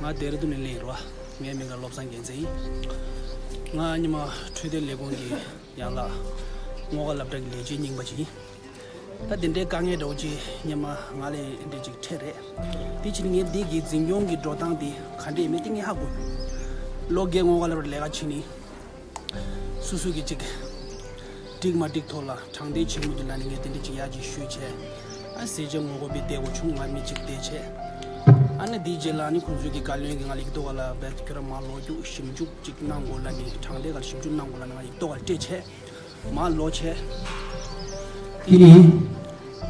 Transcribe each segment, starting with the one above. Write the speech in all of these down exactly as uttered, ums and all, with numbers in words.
ང་ལྡེ་ར་ལྡུན་ནས་སླེབས་ཡིན་རོ། ངའི་མིང་ལ་བློ་བཟང་རྒྱལ་མཚན་ཡིན། ང་ཉི་མ་འཕྲོད་བསྟེན་ལས་ཁུངས་ཀྱི་ཡང་ལ་སྔོ་ཁ་སློབ་གྲྭ་གི་ལས་བྱེད་རྙིང་པ་ཅིག་ཡིན། ད་དེ་འདྲའི་དཀའ་ངལ་འདྲ་བོ་ཅིག་ཉི་མ་ང་ལ་འདྲ་ཅིག་འཕྲད་རེད། དེ་ཕྱིར་ངས་འདི་གི་འཛིན་སྐྱོང་གི་འགྲོ་སྟངས་དེ་ག་འདྲ་ཡིན་མིན་དེ་ངས་ཧ་གོ། ལོ་བརྒྱད་སྔོན་ལ་ལས་ཀ་བྱས་ནས། སོ་སོ་གི་ཅིག་འགྲིག་མ་འགྲིག་ཐོག་ལ་དྲང་བདེན་ཆེན་མོ་དེ་ལ་ནི་ངས་དེ་འདྲ་ཅིག་ཡར་ཅིག་ཞུས་བྱས། ཨ་ཟས་བཅད་ངོ་རྒོལ་པའི་བསྡད་དགོས་བྱུང་། ང་མི་གཅིག་བསྡད་བྱས། ཨ་ནི་དེའི་རྗེས་ལ་ནི་ཁོང་ཚོའི་གི་བཀའ་བློན་གྱིས་ང་ལ་ཡིག་ཐོག་ལ་བས་ཁྱོད་རང་མར་ལོག་རྒྱུགས། ཞིབ་འཇུག་ཅིག་གནང་དགོས་ལབ་ནས། དྲང་བདེན་སྒང་ཞིབ་འཇུག་གནང་དགོས་ལབ་ནས་ང་ཡིག་ཐོག་ལ་སྤྲད་བྱས། མར་ལོག་བྱས། དེ་ནས་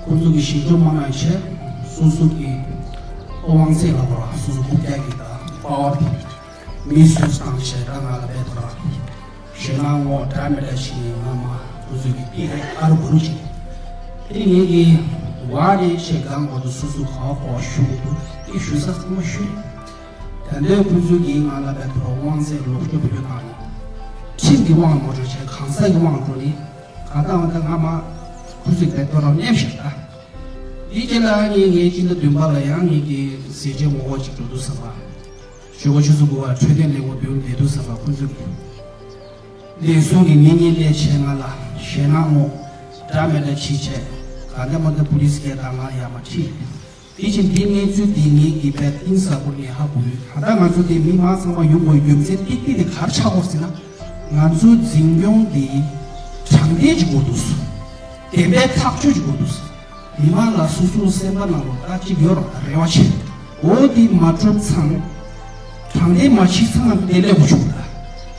ཁོང་ཚོ་གིས་ཞིབ་འཇུག་མ་གནང་བྱས། སོ་སོ་གི་དབང་ཚད་ལ་བར་སོ་སོ་རྐུབ་བཀྱག་གི་དང་པ་ཝར་དེ་མི་སུས་བཏང་བྱས། ད་ང་ལ་བས་ཐོ་ར་ཞེད་སྣང་ངོ་འདྲ་མི་འདྲ་བྱས་ནས། ང་མ་ཁོང་ཚོ་གིས་ཕི་རེ་ཨ་རུ་བུ་རུ་བྱས། དེ་ནས་ངས་ཀྱི་བ་རེ་ཆེ་སྒང་གོ་དུ་སོ་སོ་ག་བ་གོ་ཞུ་གི་འདུག་དེ་ཞུ་ས་ཚང་མ་ཞུས། ད་ལྟའི་ཁོང་ཚོས་ཀྱིས་ང་ལ་བས་ཐོ་ར་དབང་ཚད་ལོག་སྤྱོད་བུད་སྤྱོད་བཏང་ནས། ཁྲིམས་ཀྱི་དབང་མ་འགྲོ་བྱས། གང་ཟག་གི་དབང་འགྲོ་ནས། གང་ལྟར་ང་ད་ང་མ་ཁོ་ཚོས་བས་ཐོ་ར་མནན་བཞག་ད། དེའི་རྗེས་ལ་ངས་ངའི་སྤྱི་ཟླ་བདུན་པ་ལ་ཡང་ངས་ཀྱི་ཟས་བཅད་ངོ་རྒོལ་ཅིག་འགྲོ་འདུག་བསམ་པ། ཞོགས་པ་ཆུ་ཚོད་དགུ་པར་འཕྲོད་བསྟེན་ལས་ཁུངས་བདུན་བསྡད་འདུག་བསམ་པ། ཁོ་ཚོས་ཀྱིས་ལས་ཟུང་གི་ངེད་གཉིས་སླེབས་བྱས་ང་ལ་ཞེད་སྣང་ངོ་འདྲ་མི་འདྲ་བྱས་བྱས། གང་ལྟར་མ་ལྟར་པུ་ལིས་སྐད་བཏང་། ང་ཡར་མར་ཁྲིད། དེ་བཞིན་འདིའི་གནས་ཚུལ་འདི་ངེད་ཀྱི་བས་གཏིང་ཟབ་པོ་ནས་ཧ་གོ་ཡོད། ད་ལྟ་ང་ཚོ་འདི་མི་མང་ཚང་མ་ཡོང་དགོས་རྒྱུ་མཚན་ཏིག་ཏིག་དེ་ག་རེ་ཆགས་ཀྱི་ཡོད་ཟེར་ན། ང་ཚོའི་འཛིན་སྐྱོང་འདི་དྲང་བདེན་གྱི་སྒོ་འདུག་བདེན་པའི་ཐག་གཅོད་ཀྱི་སྒོ་འདུག་མི་མང་ལ་སོ་སོའི་སེམས་པ་ནང་ལ་ད་ཅིག་ཡོད་ར་རེ་བ་ཆེ། འོ་འདི་མ་གྲུབ་ཙང་། དྲང་བདེན་མ་ཕྱིན་ཙང་ང་ཚོ་དེ་སླེབས་དགོས་བྱུང་།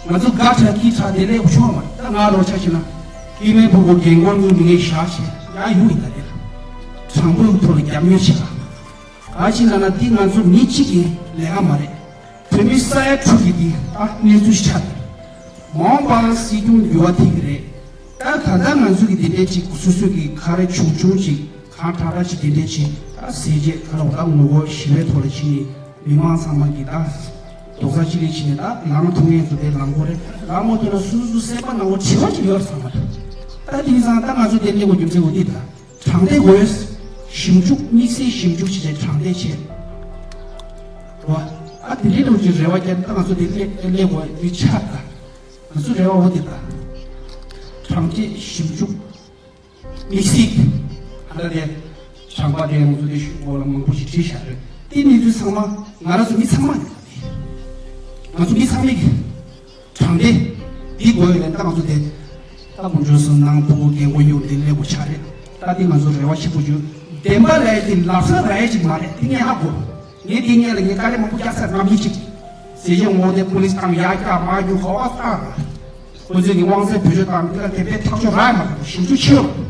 ད་ང་ཚོ་དགའ་དྲགས་སྐྱིད་དྲགས་དེ་སླེབས་དགོས་བྱུང་བ་མ་རེད། ད་ང་རོགས་ཆ་བྱས་ན། སྐྱིད་མེད་ཕུ་གུ་རྒན་གོག་གཉིས་མི་ངན་བཞག་བྱས་ཡར་ཡོང་ཡིན། ད་དེ་ལ་དྲང་པོའི་ཐོག་ལ་རྒྱབ་གཉེར་བྱེད་ག་ག་ཅི་ལབ་ན། འདི་ང་ཚོ་མི་གཅིག་གི་ལས་ཀ་མ་རེད། བོད་མི་ས་ཡ་དྲུག་གི་འདི་ད་གནས་ཚུལ་ཆགས་ཏེ། མ་འོངས་པར་སྲིད་སྐྱོང་འགྱུར་བ་ཐེབས་ཀྱི་རེད། ད་ད་ལྟ་ང་ཚོ་གི་འདི་འདྲའི་ཅིག་སོ་སོ་གི་ག་རེ་ཆུང་ཆུང་ཅིག་གང་དྲག་དྲག་ཅིག་འདི་འདྲའི་ཅིག་ད་ཟས་བཅད་ག་རེ་ད་ངོ་རྒོལ་ཞི་བའི་ཐོག་ལ་ཕྱིན་ནས། མི་མང་ཚང་མ་གི་ད་རྡོག་རྩ་གཅིག་སྒྲིལ་བྱས་ནས་ད་ལངས་ཐུབ་མཁན་ཚོ་དེ་ལངས་དགོས་རེད། ལངས་མ་ཐུབ་ན་སོ་སོ་སོ་སེམས་པ་ནང་ལ་དྲི་བ་ཅིག་ཡོད་རེད་བསམ་པ་རེད། ད་དེང་སང་ད་ང་ཚོ་དེ་སླེབས་དགོས་རྒྱུ་མཚན་འོ་འདི་ད། དྲང་བདེན་དགོས། ཞིབ་འཇུག་དམིགས་བསལ་ཞིབ་འཇུག་བྱས་བྱས་དྲང་བདེན་བྱས། རོ། ཨ་དེ་འདྲའི་ལུགས་ཀྱི་རེ་བ་བརྒྱབ་ན་ད་ང་ཚོ་དེ་སླེབས་སླེབས་དགོས་འདི་ཆགས་ད། ང་ཚོ་རེ་བ་འོ་དེ་ད། དྲང་བདེན་ཞིབ་འཇུག་དམིགས་བསལ་གྱི་ཨ་ད་དེ་དྲང་པ་དེ་ང་ཚོ་དེ་ཞུ་དགོས་ལ་མང་པོ་ཞིག་བྲིས་བཞག་རེད། དེ་གནས་ཚུལ་ཚང་མ་ང་རང་ཚོ་མི་ཚང་མ་ཡོད་རེད། ང་ཚོ་མི་ཚང་མས་གི་དྲང་བདེན་འདི་དགོས་ཡོད་རེད། ད་ང་ཚོ་དེ་ད་དཀོན་མཆོག་གསུམ་ནང་ཕྲུ་གུ་རྒན་གོག་གཡུག་དེ་སླེབས་དགོས་ཆགས་རེད། ད་འདི་ང་ཚོ་རེ་བ་ཆེན་པོ་བྱོས། བདེན་པ་ལས་དེ་ལབ་ས་ར་ཡ་ཅིག་མ་རེད། དེ་ངས་ཧ་གོ། ངས་དེ་སྔོན་ལ་ངས་དཀའ་ལས་མང་པོ་བརྒྱབ་ཚར། རྣམ་དབྱེ་གཅིག་ཟས་བཅད་ངོ་རྒོལ་པུ་ལིས་དང་ཡར་བཀྱག་མར་རྒྱུག་ག་བ་བཏང་ར། ཁོ་ཚོས་ཀྱི་དབང་ཚད་བེད་སྤྱོད་བཏང་། དེ་ལ་དེ་འདྲའི་ཐག་གཅོད་རག་མ་ཐུབ། ཞིབ་འཇུག་བྱེད་རོགས།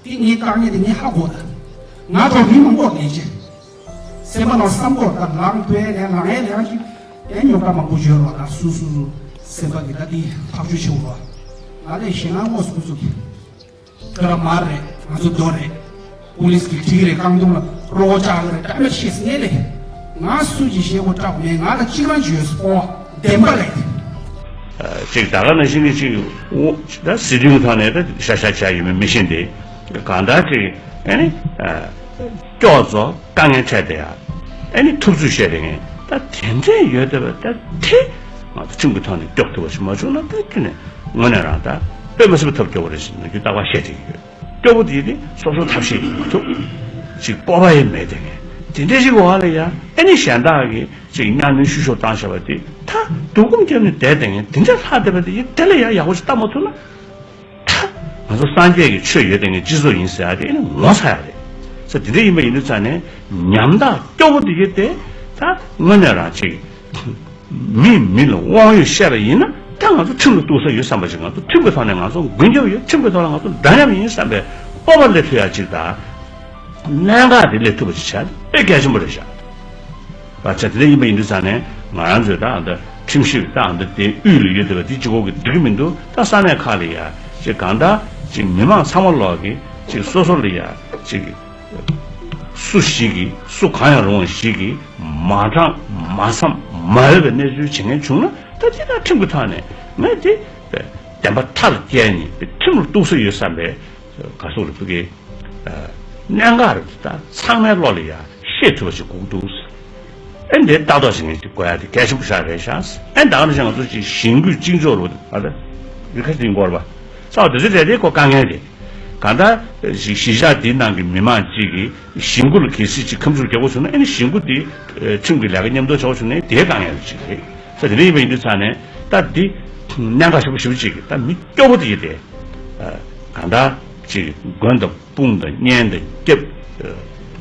དེ་ངའི་དཀའ་ངལ་དེ་ངས་ཧ་གོ་ད། ང་ཚོ་མི་མང་པོར་ལས་བྱེད། སེམས་པ་ནང་བསམ་བློ་དང་ལངས་ཐུབ་ཡས་ལས་ལངས་ཡས་ལས་ཀ་ཞིག་ཡང་ཉོག་དྲ་མང་པོ་བརྗོད་རོགས་ད། སོ་སོ་སོ་སེམས་པ་གི་ད་དེ་ཐག་གཅོད་བྱེད་དགོས་རོགས། ང་ལས་ཞེད་སྣང་དངོས་སུ་ཁོ་ཚོ་གི་ཁྱོད་རང་མར་རེད། ང་ཚོ་རྡོ་རེད། པུ་ལིས་གི་གྲི་རེད། རྐང་དུང་ལ་རོགས་ལྕགས་རེད། དྲ་མ་ཤེས་སི་ངས་ལས། ང་སུ་ཅིག་ཤེས་གོ་སྐྲག་མེད། ང་ལ་གཅིག་རང་བརྗོད་སི་པོ་བདེན་པ་ལས། ཅིག་ད་ག་ནང་བཞིན་གྱི་ཅིག་འོ་ད་སྲིད་དོན་ཐོག་ནས་ད་ཤ་ཤ་བྱ་ཡོད་མེད་མི་ཤེས་ཏེ། གང་ལྟར་ཅིག་ཨ་ནི་སྐྱོ་ཚོ་དཀའ་ངལ་འཕྲད་དེ་ཡ། ཨ་ནི་ཐུབ་ཚོད་བཤད་དེ་ངས་ད་དེ་འདྲས་ཡོད་བསྡད་པ་ད་དེ་ང་ཚོ་ཁྲིམས་ཀྱི་ཐོག་ནས་སྐྱོབ་ཐུབ་པ་ཞིག་མ་བྱུང་ན། ད་ཁྱོད་ནས་དངོས་གནས་རང་ད་དཔེ་མ་སྲིད་པ་ཐབས་སྐྱོ་བོ་རེད་ཟེར་ནས་རྒྱུ་རྟག་པར་བཤད་བསྡད་ཀྱི་ཡོད། སྐྱོ་བོ་དེ་དེ་སོ་སོ་ཐབས་ཤེས་ཡིན་མ་ཐུབ། ཅིག་སྤོབས་པ་ཡང་མེད་དེ་ངས་དེ་འདྲས་ཞིག་གི་འོག་ལ་ཡ་ཨ་ནི་གཞན་དག་གིས་ཅིག་གཉའ་གནོན་ཤུགས་ཤུགས་བཏང་བཞག་པ་དེ་ད་སྡུག་སྐུམ་བརྒྱབ་ནས་བསྡད་དེ་ངས་དེ་འདྲས་ལྷག་བསྡད་པ་དེ་ཡིན། དེ་ལས་ཡང་ཡག་པོ་ཞིག་བལྟ་མ་ཐུབ་ན། ད་ང་ཚོ་སངས་རྒྱས་ཀྱི་ཆོས་ཡོད་དེ་ངས་སྤྱི་ཚོགས་ཡིན་ཟེར་ཡ་དེ་ཨ་ནི་ངོ་ཚ་ཡ་རེད་ཟེར། དེ་འདྲས་ཡིན་པ་ཡིན་དུས་ཙང་ནས་ཉམ་ཐག་སྐྱོ་བོ་དེ་ཡོད་དེ་ད་དངོས་གནས་རང་ཅིག་མིས་མི་ལ་དབང་ཡོད་བཤད་པ་ཡིན་ན། ད་ང་ཚོ་ཁྲིམས་ལ་གཏུགས་ས་ཡོད་བསམ་པ་ཅིག་ང་ཚོ་ཁྲིམས་ཀྱི་ཐོག་ནས་ང་ཚོ་མགོན་སྐྱབས་ཡོད། ཁྲིམས་ཀྱི་ཐོག་ལ་ང་ཚོ་འདྲ་མཉམ་ཡིན་བསམ་པའི་སྤོབས་པ་སླེབས་ཐུབ་ཡ་ཅིག་དང་། གནད་འགག་དེ་སླེབས་ཐུབ་པ་ཅིག་བྱ་དཔེ་གལ་ཆེན་པོ་རེད་ཤག་བ་ཆ་དེ་འདྲ་ཡིན་པ་ཡིན་དུས་ཙང་ནས་ང་རང་ཚོས་ད་ཨ་ད་ཁྲིམས་ཞིབ་ད་ཨ་ད་དེ་དབུས་ལ་ཡོད་བསྡད་པ་དེ་གཅིག་པོ་གིས་འགྲིག་གི་མི་འདུག་ད་ས་གནས་ཁག་ལ་ཡ་ཅིག་གང་ལྟར་ཅིག་མི་མང་ཚང་མ་ལོག་གིས་ཅིག་སོ་སོ་ལ་ཡ་ཅིག་སུ་ཞིག་གིས་སུ་གང་ཡང་རུང་བ་ཞིག་གིས་མ་དྲང་མ་བསམ་མ་འོས་པའི་གནས་ཚུལ་བྱེད་མཁན་བྱུང་ན། ད་ཅི་ད་ཁྲིམས་ཀྱི་ཐོག་ནས་ངས་དེ་བདེན་པ་མཐའ་ལ་བསྐྱལ་ནས་ཁྲིམས་ལ་གཏུགས་ས་ཡོད་བསམ་པའི་ག་ཟེར་རེད་ཕ་གི་གནད་འགག་རེད། ད་ཚང་མའི་བློ་ལ་ཡ་ ཤེས་ཐུབ་པ་ཞིག་དགོས་ཀྱི་འདུག་ཨེ་འདི་ལྟ་རྟོག་བྱེད་མཁན་ཅིག་དགོས་ཡ་དེ་གལ་ཆེན་པོ་ཞིག་རེད་ཤག་ཨེ་ད་ག་ནང་བཞིན་ང་ཚོ་ཅིག་གཞེན་སྐུལ་གཅིག་ལྕོགས་རུ་ཨ་ད་རི་ཁ་ཅིག་འགོར་བ་ས་བ་དེ་ཚོ་རེད་དེ་ཁོ་དཀའ་ངལ་རེད། གང་ལྟར་གཞིས་གཞིས་ཆགས་འདིའི་ནང་གི་མི་མང་ཅིག་གིས་གཞེན་སྐུལ་གལ་སྲིད་ཅིག་ཁམས་ཕྱོགས་རྒྱག་དགོས་བྱུང་ན་ཨེ་ནི་གཞེན་སྐུལ་འདི་ཁྲིམས་ཀྱི་ལས་ཀ་མཉམ་དུ་བྱ་དགོས་བྱུང་ན་དེའི་དཀའ་ངལ་ཅིག་རེད། ས་དེ་འདྲ་ཡིན་པ་ཡིན་དུས་ཙང་ནས་ད་འདི་གནད་འགག་ཆེན་པོ་ཞེ་པོ་ཅིག་གི་ད་མི་སྐྱོ་པོ་དེ་ཡིན་ཏེ། གང་ལྟར་ཅིག་མགོན་དང་དཔུང་དང་གཉེན་དང་སྐྱབས།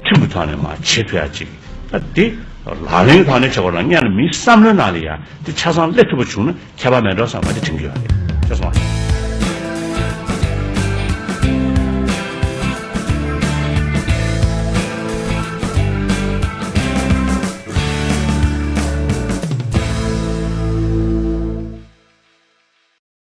ཁྲིམས་ཀྱི་ཐོག་ནས་མར་བྱེད་ཐུབ་ཡ་ཅིག་ད་འདི་ལག་ལེན་གྱི་ཐོག་ནས་བྱེད་དགོས་ལ་སྔོན་ལ་མིའི་བསམ་བློའི་ནང་ལ་ཡ་འདི་ཆ་ཚང་སླེབས་ཐུབ་པ་བྱུང་ན་ཁྱད་པར་མེད་འགྲོ་བསམ་པ་འདི་དྲན་གྱི་ཡོད་རེད། ཅེས་གསུངས་